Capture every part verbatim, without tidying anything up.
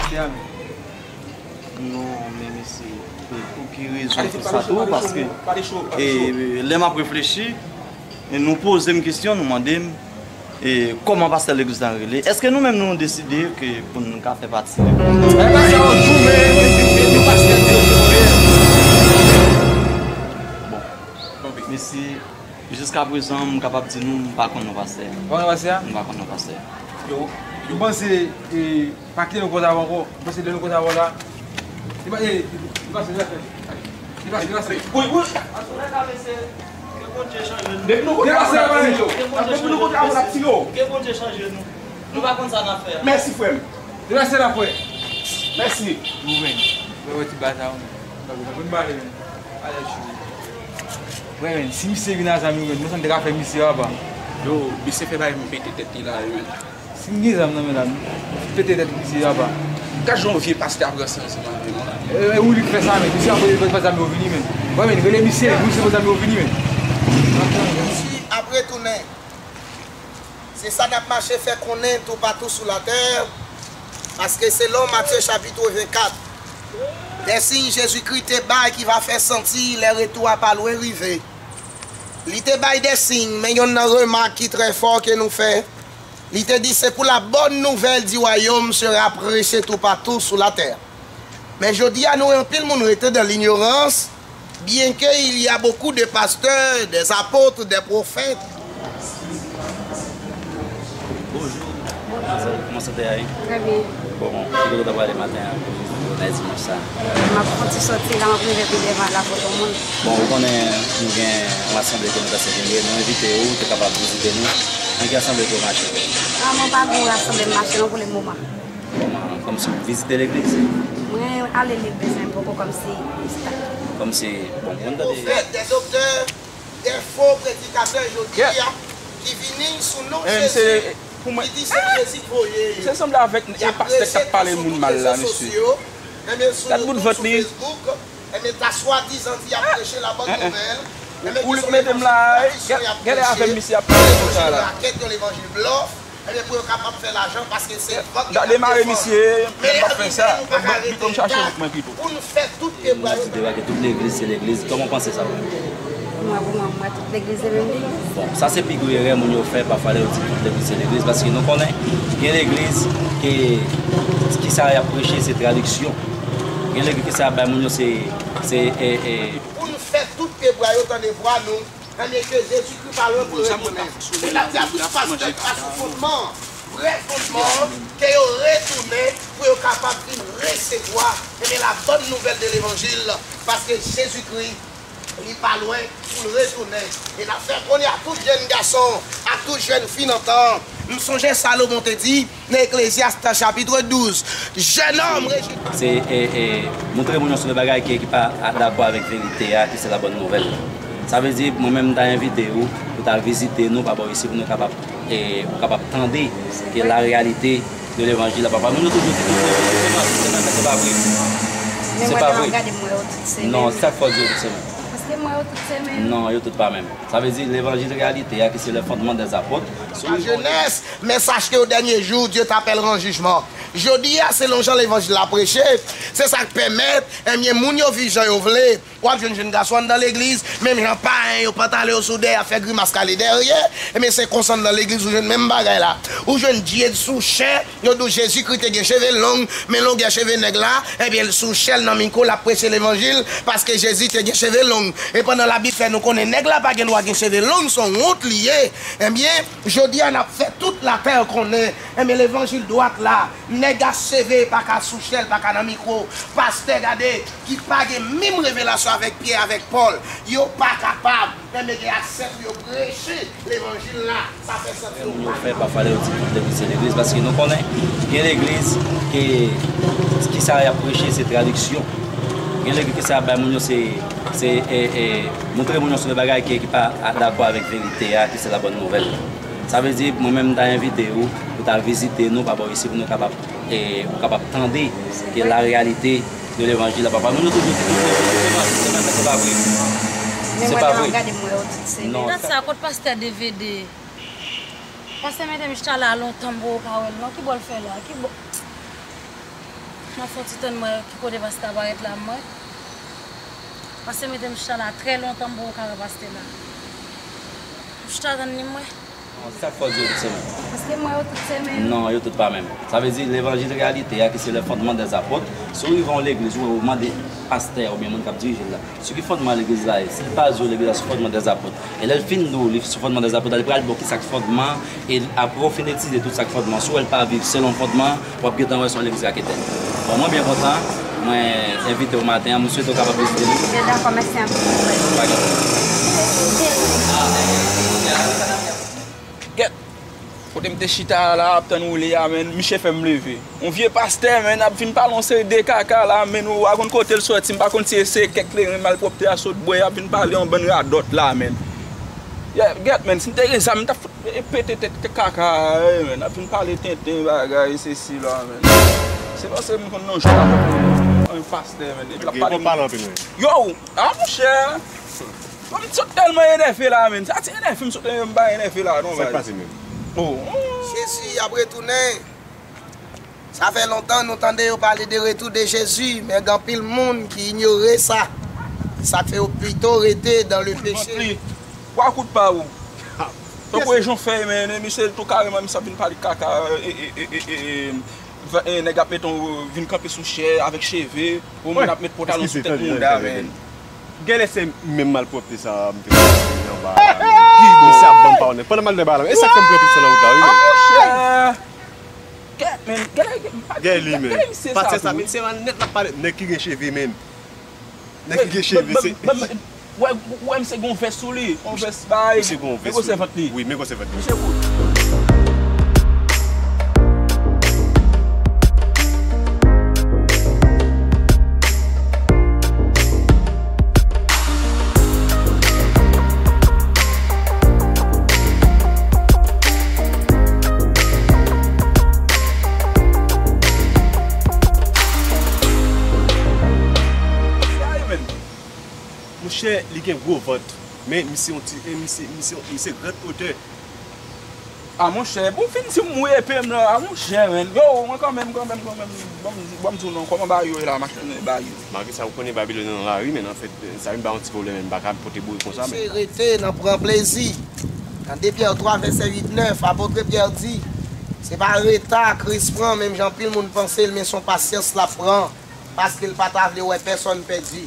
Pastè a menm. Non, men mesye, pou ki rezon pou sa tou? Paske, e, lè m ap reflechi, e nou poze m kesyon, nou mande m, e kòman pastè legliz la rele? Èske nou menm nou deside ke pou nou ka fè pati legliz? Bon, mesye, jiskaprezan, m kapab di nou, m pa konn non pastè. Pa konn non pastè a? M pa konn non pastè. Yo, yo panse, e, pa kite nou konsa ankò. Ou panse lè nou konsa ankò la? Li pa, e, li pase, li pase. Li pase, li pase. Wi, wi. Antouka, mesye, ke Bondye chanje nou. Depi nou konsa ankò la, depi nou konsa ankò la, tire w. Ke Bondye chanje nou. Nou pa konn sa n ap fè a. Mèsi, frè m. Li pase la, frè. Mèsi. Ou menm. Ou wè ti bagay sa, ou menm. Ou konn pale, menm. Alèz, chou. Frè, menm, si misye vin a zam, menm, nou santi te ka fè misye, papa. Yo, misye fè bagay m pete tèt li la, yo. Si m gen zam nan men la, m pete tèt misye, papa. Gad jan yon vye pastè ap ranse ansanm avè nou la. E, e, ou li k fè sa, men. Misye ap fè zam yo vini, men. Wè, men, rele misye, misye fè zam yo vini, men. Jezi ap retounen. Se sa n ap mache fè konnen toupatou sou latè, paske selon Matye chapit vennkat, de siy Jezikri te bay ki va fè santi lè retou a pa lwen rive. Li te bay de siy, men yonn nan remak ki trè fò ke nou fè, li te di, c'est pour la bonne nouvelle du royaume sera prêchée tout partout sur la terre. Men jodi a, nou wè anpil moun rete dans l'ignorance, bien que il y a beaucoup de pasteurs, des apôtres, des prophètes. Bonjou. Bonjou. Kòman sante a ye? Trè byen. Bon, ki kote w ta prale maten an? Jounen dimanch sa. M ap fè yon ti sòti la, m ap rive pi devan la, kote moun. Bon, ou konnen nou gen yon asanble ke nou ta sipoze, nou envite w, ou te kapab vizite nou. Nan ki asanble ke w mache? Ah, mwen pa gen yon asanble m mache non pou le moman. Kòman, kòmsi w vizite legliz? Mwen ale legliz, men poko kòmsi vizita. Kòmsi, bon, moun tande. Pwofèt, de doktè, de fo predikatè jodi a ki vini sou non Jezi, ki di se Jezi k voye yo. Se sanble avèk yon pastè k ap pale moun mal la, mesye. Gad bout vant li. Ebyen, ta swadizan di y ap preche la bòn nouvèl. Ebyen, ou li k mete m la, genlè avè m misye ap pale konsa la. Yon levanjil blòf, ebyen, pou yo kapab fè lajan, paske se vant yo ap defann. Gade mare misye, men l ap fè sa. Pito m chache wout mwen pito. Pou n fè tout ke bwa yo. Di debake tout legliz, se legliz. Kòman w panse sa? Mwen, pou mwen, mwen, tout legliz se menm legliz. Bon, sa se pi gwo erè moun yo fè, pafwa lè yo di tout legliz se legliz, paske nou konnen gen legliz ke, ki sa y ap preche, se tradiksyon. Gen legliz ki sa bay moun yo se, se, e, e. Pou n fè tout ke bwa yo tande vwa nou, ebyen ke Jezikri pa lwen pou l retounen. E l ap di a tout pastè k pa sou fondman, vrè fondman an, ke yo retounen pou yo kapab vin resevwa, ebyen, la bòn nouvèl de levanjil, paske Jezikri li pa lwen pou l retounen. E n ap fè konnen a tout jèn gason, a tout jèn fi nan tan an. M sonje Salomon te di nan Eklezyas chapit douz, jènòm, rejwi. Se, e, e, montre moun yo sou de bagay ki, ki pa dakò avèk verite a, ki se la bòn nouvèl. Sa vle di, mwen menm, m ta envite ou pou ta vizite nou pa bò isi, pou nou kapab, e, ou kapab tande ke la reyalite de levanjil la, papa. Moun yo toujou di tout levanjil se menm, men se pa vre. Se pa vre. Non, sa k fè w di yo tout se menm? Paske m wè yo tout se menm. Non, yo tout pa menm. Sa vle di, levanjil reyalite a, ki se le fondman dè apot. La jeunesse, mais sachez qu'au dernier jour, Dieu t'appellera en jugement. Jodi a, selon jan levanjil la preche, se sa k pèmèt, ebyen, moun yo viv jan yo vle. W ap jwenn jèn gason anndan legliz, menm jan payen yo, pantalon yo sou dèyè, ap fè grimas kale dèyè. Ebyen, se konsa anndan legliz, ou jwenn menm bagay la. Ou jwenn Dye sou chè, yo di w Jezikri te gen cheve long, men longè cheve nèg la, ebyen, l sou chè l nan mikwo, l ap preche levanjil, paske Jezi te gen cheve long. E pandan Labib fè nou konnen nèg la pa gen dwa gen cheve long, se yon wont li ye. Ebyen, jodi a, n ap fè tout latè konnen, ebyen, levanjil dwat la, nèg a cheve pa ka sou chè l, pa ka nan mikwo. Pastè, gade, ki pa gen menm revelasyon avèk Pyè, avèk Pòl, yo pa kapab, ebyen, gen aksè pou yo preche levanjil la. Sa fè santi yo mal. Moun yo fè, pafwa lè yo di tout legliz se legliz, paske nou konnen gen legliz ke, ki sa y ap preche, se tradiksyon. Gen legliz ke sa y ap bay moun yo, se, se, e, e, montre moun yo sou de bagay ke, ki pa dakò avèk verite a, ki se la bòn nouvèl. Sa vle di, mwen menm, m ta envite ou pou ta vizite nou pa bò isi, pou nou kapab, e, ou kapab tande ke la reyalite de levanjil la, papa. Moun yo toujou di tout levanjil se menm, men se pa vre. Se pa vre. Non. Gade m wè yo tout se menm. Gad sa, kot pastè D V D? Pastè mete m chita la lontan, m poko ka wè l non. Ki bò l fè la? Ki bò? M ap fè yon ti tann m wè ki kote pastè a parèt la, m wè. Pastè mete m chita la trè lontan, m poko ka wè pastè la. M chita tann li, m wè. Sa k fè w di yo tout se menm? Paske m wè yo tout se menm. Non, yo tout pa menm. Sa vle di, levanjil reyalite a, ki se le fondman dèzapòt, si w rive yon legliz, ou wè, ou mande pastè a oubyen moun k ap dirije l la, sou ki fondman legliz la ye? Si l pa di w legliz la sou fondman dèzapòt, e lè l fin di w li sou fondman dèzapòt la, li pral di w kisa k fondman, e apre w fin etidye tout sa k fondman, si w wè l pa viv selon fondman, w ap gentan wè se yon legliz raketè. Bon, mwen byen kontan, mwen envite w maten an, mwen swete w kapab vizite nou. Byen dakò, mèsi anpil. Pa gen pwoblèm. Gèt! Kote m te chita a la, ap tann woule a, menn, miche fè m leve. Yon vye pastè, menn, ap vin pale yon seri de kaka la, menn, ou pa konn kote l sòti, m pa konn si e se kèk kleren malpwòpte a sot bwè, ap vin pale yon bann radòt la, menn. Yeah, gèt, menn, si m te gen zam, m t ap fout e pete tèt kaka a, wi, menn, ap vin pale tenten bagay, sesi la, menn. Se paske m konn nan jou la, yon pastè, menn, epi l ap pale. Yo, a, monchè! Bon, m sot tèlman enève la, menn. Sa ti enève m sot, m pa enève la, non, baz. Sa k pase menm? Oh. Jezi ap retounen. Sa fè lontan nou tande yo pale de retour de Jésus, men gen anpil moun ki inyore sa. Sa k fè yo pito rete dans le péché. Wa kout pa ou. Tankou e jan fè, men, men misye tou kareman, misye ap vin pale kaka, e, e, e, e, e, e, va- e, nèg ap mete w vin kanpe sou chè avèk cheve, ou moun ap met pantalon sou tèt mouda, men. Genlè se menm malpwòpte sa a m te konn anba a. Ki misye ap ban m pawòl nèt. Pandan m al nan bagay la, e sa k fè m pran pis nan wout la, wi, men. Ah, monchè! Gèt, men, gèt, gèt, gèt li, men. Gèt misye sa, pastè sa, men, se mal nèt l ap pale. Nèg ki gen cheve, men. Nèg ki gen cheve, se. Wè, wè, misye gen yon vès sou li. Yon vès bay. Misye gen yon vès sou li. Men gwosè vant li. Wi, men gwosè vant li. Misye kout. Monchè, li gen gwo vant. Men misye yon ti, e misye, misye, misye grandotè. A monchè, pou w fin di m ou epe m nan, a monchè, menn. Yo, mwen kanmenm, kanmenm, kanmenm, ban m, ban m di w non, kòman bagay yo ye la, machann bagay yo? Malgre sa, ou konnen Babilòn nan lari, men anfèt, sa vin ba yon ti pwoblèm, men m pa ka pote boure konsa, men. Se rete nan pran plezi. Nan de Pyè twa, vèsè uit, nèf, apot Pyè di, se pa reta Kris pran, menm jan anpil moun panse l, men se yon pasyans l ap pran, paske l pa ta vle wè pèsonn pèdi.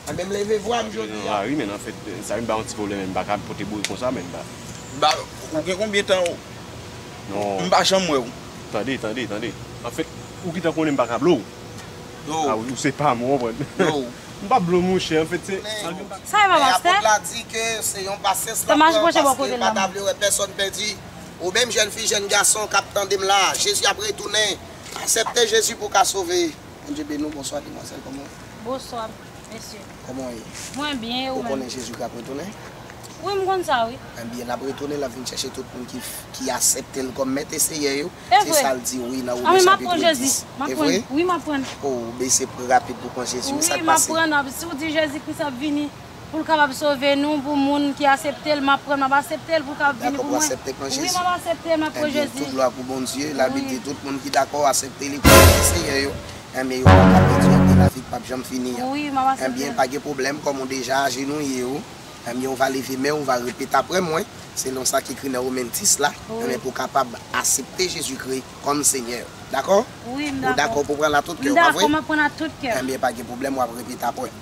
Mwen menm leve vwa m jodi a. Wi, men anfèt, sa vin ba yon ti pwoblèm, men m pa ka pote boure konsa, men m pa. Ba, ou gen konbyen tan ou? Non. M pa janm wè w. Tande, tande, tande. Anfèt, ou gentan konnen m pa ka blow. Yo. A, ou se pa m, ou konprann? Yo. M pa blow, monchè, anfèt, se. Sa e pa pastè? Apot la di ke se yon pasyans l ap pran paske l pa ta vle wè pèsonn pèdi. Ou menm jèn fi, jèn gason k ap tande m la, Jezi ap retounen. Aksepte Jezi pou w ka sove. Bondye beni w. Bonswa, demwazèl, kòman w ye? Bonswa, mesye. Kòman w ye? Mwen byen, e ou menm? Ou konnen Jezikri ap retounen? Wi, m konn sa, wi. Ebyen, l ap retounen, l ap vin chèche tout moun ki, ki aksepte l kòm Mèt e Seyè yo. Se sa l di, wi, nan Women chapit dis. E vre? Wi, m ap pran. O, w bese rapid pou pran Jezi, wi, sa k pase? Wi, m ap pran, si w di Jezikri ap vini, pou l kapab sove nou, pou moun ki aksepte l, m ap pran, m ap aksepte l pou l kapab vini pou mwen. Dakò, pou aksepte pran Jezi. Wi, m ap aksepte l, m ap pran Jezi. Ebyen, tout glwa pou Bondye. Labib di tout moun ki dakò aksepte li kòm Seyè yo, ebyen, yo pa ka pèdi, ebyen, lavi k p ap janm fini an. Wi, m ap aksepte l. Ebyen, pa gen pwoblèm, kòm ou deja ajenouye ou, ebyen, ou va leve men w, ou va repete apre mwen, selon sa ki ekri nan Women dis la, ebyen, pou w kapab aksepte Jezikri kòm Senyè. Dakò? Wi, m dakò. Ou dakò pou pran l a tout kè w, pa vre? M dakò, m ap pran l a tout kè. Ebyen, pa gen pwoblèm, w ap repete apre.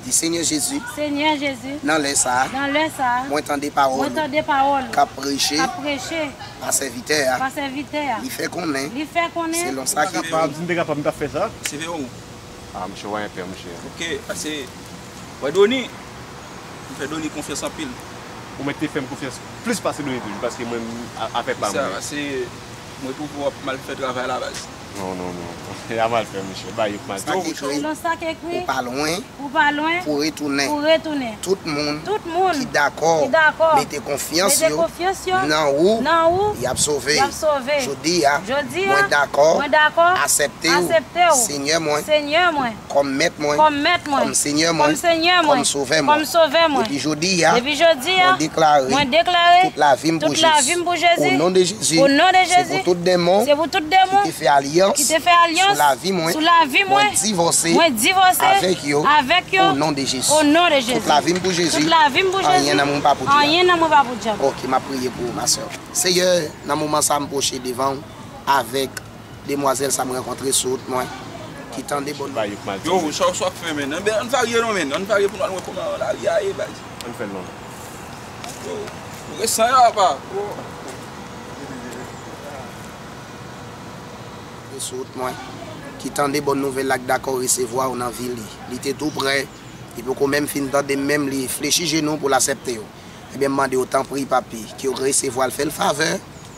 Di, Senyè Jezi, Senyè Jezi, nan lè sa a, nan lè sa a, mwen tande pawòl ou, mwen tande pawòl ou, k ap preche, k ap preche, pa sèvitè a, pa sèvitè a. Li fè konnen, li fè konnen, selon sa ki ekri. Si m te kapab, m t ap fè sa. Se vre ou? A, monchè, w a enpè, monchè. Ok, paske, wè, Doni, m fè Doni konfyans anpil. Ou mèt te fè m konfyans plis pase Doni toujou, paske mwen, a-, afè pa mwen. Sa, se, mwen twouve w ap mal fè travay la, baz. Non, non, non. Y a mal fè, monchè. Bay yo mal fè. Sa k ekri. Selon sa k ekri. Ou pa lwen. Ou pa lwen. Pou retounen. Pou retounen. Tout moun. Tout moun. Ki dakò. Ki dakò. Mete konfyans yo. Mete konfyans yo. Nan ou. Nan ou. Y ap sove. Y ap sove. Jodi a. Jodi a. Mwen dakò. Mwen dakò. Aksepte w. Aksepte w. Senyè mwen. Senyè mwen. Kòm mèt mwen. Kòm mèt mwen. Kòm senyè mwen. Kòm senyè mwen. Kòm sovè mwen. Kòm sovè mwen. Depi jodi a. Depi jodi a. Mwen deklare. Mwen deklare. Tout lavi m pou Jezi. Tout lavi m pou Jezi. O non de Jezi. O non de Jezi. Se pou tout demon. Se pou tout demon. Ki te fè alyans. Ki te fè alyans. Sou lavi mwen, sou lavi mwen, mwen divòse, mwen divòse avèk yo, avèk yo, o non de Jezi. O non de Jezi. Tout lavi m pou Jezi. Tout lavi m pou Jezi. Anyen nan mwen pa pou dyanm. Anyen nan mwen pa pou dyanm. Ok, m ap priye pou ou, ma sè. Seyè, nan moman sa, m pwoche devan w avèk demwazèl sa m rankontre sou wout mwen, ki tande bòn nouvèl. Yo, sa w, sa w ap fè, menn? Ann, ann varye non, menn. Ann varye pou n al wè kòman lari a ye, baz. Ann fè l non. Yo, ou resan yo, apa. Sou wout mwen, ki tande bòn nouvèl la, k dakò resevwa w nan vi li. Li te tou prè, li poko menm fin tande m, menm li flechi jenou pou l aksepte w. Ebyen, m mande w, tanpri, papi, ke w resevwa l, fè l favè,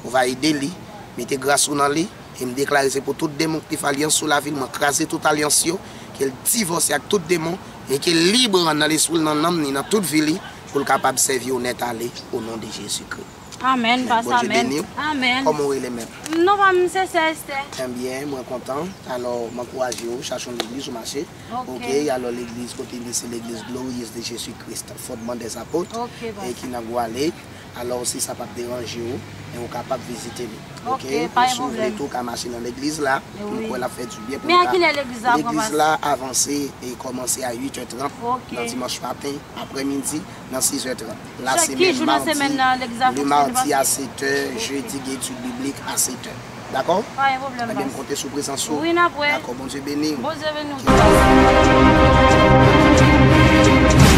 ou va ede li, mete gras ou nan li, e m deklare se pou tout demon ki fè alyans sou lavi l, mwen kraze tout alyans yo, ke l divòse ak tout demon, e ke l lib nan lespri l, nan nanm ni, nan tout vi li, pou l kapab sèvi w nèt ale, o non de Jezi Kri. Amèn, pastè, amèn. Bondye beni w. Amèn. Kòman w rele menm? Non pa m se sè Estè. Ebyen, mwen kontan. Alò, m ankouraje w, chache yon legliz ou mache. Ok. Ok, alò legliz kote li se legliz Glorieuse de Jésus-Christ, Fondement des Apôtres, ok, e ki nan Gwale. Alò, si sa p ap deranje w, men ou kapab vizite li. Ok, ok, pa gen pwoblèm. Ou si w vle tou, w ka mache nan legliz la, wi, pou m kwè l ap fè dibyen pou nou. Men a kilè legliz la ap avanse? Legliz la avanse e kòmanse a uit è trant, ok, nan dimanch maten, aprèmidi, nan sis è trant. Ki jou nan semèn nan legliz la fonksyone, pastè? Le mardi à sept heures, jeudi gen etid biblik a sèt è. Dakò? Pa gen pwoblèm, pastè. Ebyen, m konte sou prezans ou. Wi, n ap wè. Dakò, Bondye beni w. Bondye beni w.